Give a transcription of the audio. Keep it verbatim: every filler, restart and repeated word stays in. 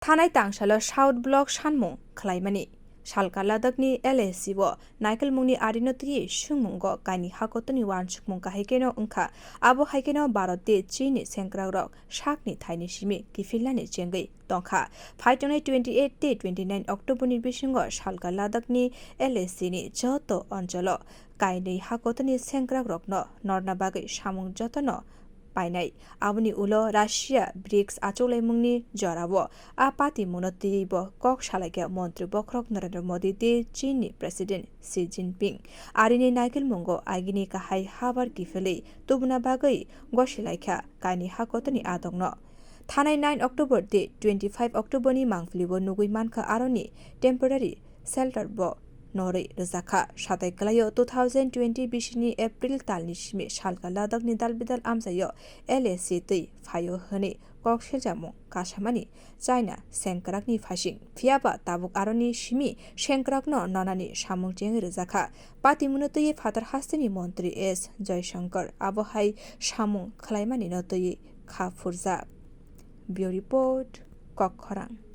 Thanai tangsalo South Block sanmung khlaimani. Salka Ladakni L A C o naikolmungni arino twiwi swngmungo kaini hakotorni uansukmung kahai kheno wngkha. Abo hai kheno Bharat tei Chinni sengkrakrok sakni thaini simi kiphilnani chengwi tongkha. Phai tongnai twenty eight tei twenty nine Octoberni bisingo Salka Ladakni L A C ni joto oncholo kainwi hakotorni sengkrakrokno norna bagwi samung jotono painai. Aboni ulo Russia BRICS achuklaimungni jorao a patimungno twiwi bo kok salaikha Montri Bokhorok Narendra Modi tei Chinni President Xi Jinping. Arini naikolmungo agini kahai habar kiphilwi tubuna bagwi gosilaikha kaini hakotorni adokno. Thanai nine October tei twenty five Octoberni mangpilio nugwi mankha aroni temporary shelter bo norwi rwjakha. Satai kwlaio two thousand twenty bisini April talni simi Salka Ladakni dalbidal amchaio L A C twi phaio hwnwi kok seljakmung kasamani China sengkrakni phaising. Phiyaba tabuk aroni simi sengkrakno nanani samung chengwi rwjakha. Patimungno twiwi phatar hasteni montri S Jaishankar abo hai samung khlaimanino twiwi kha phurjak. Bureau Report, Kokkhorang.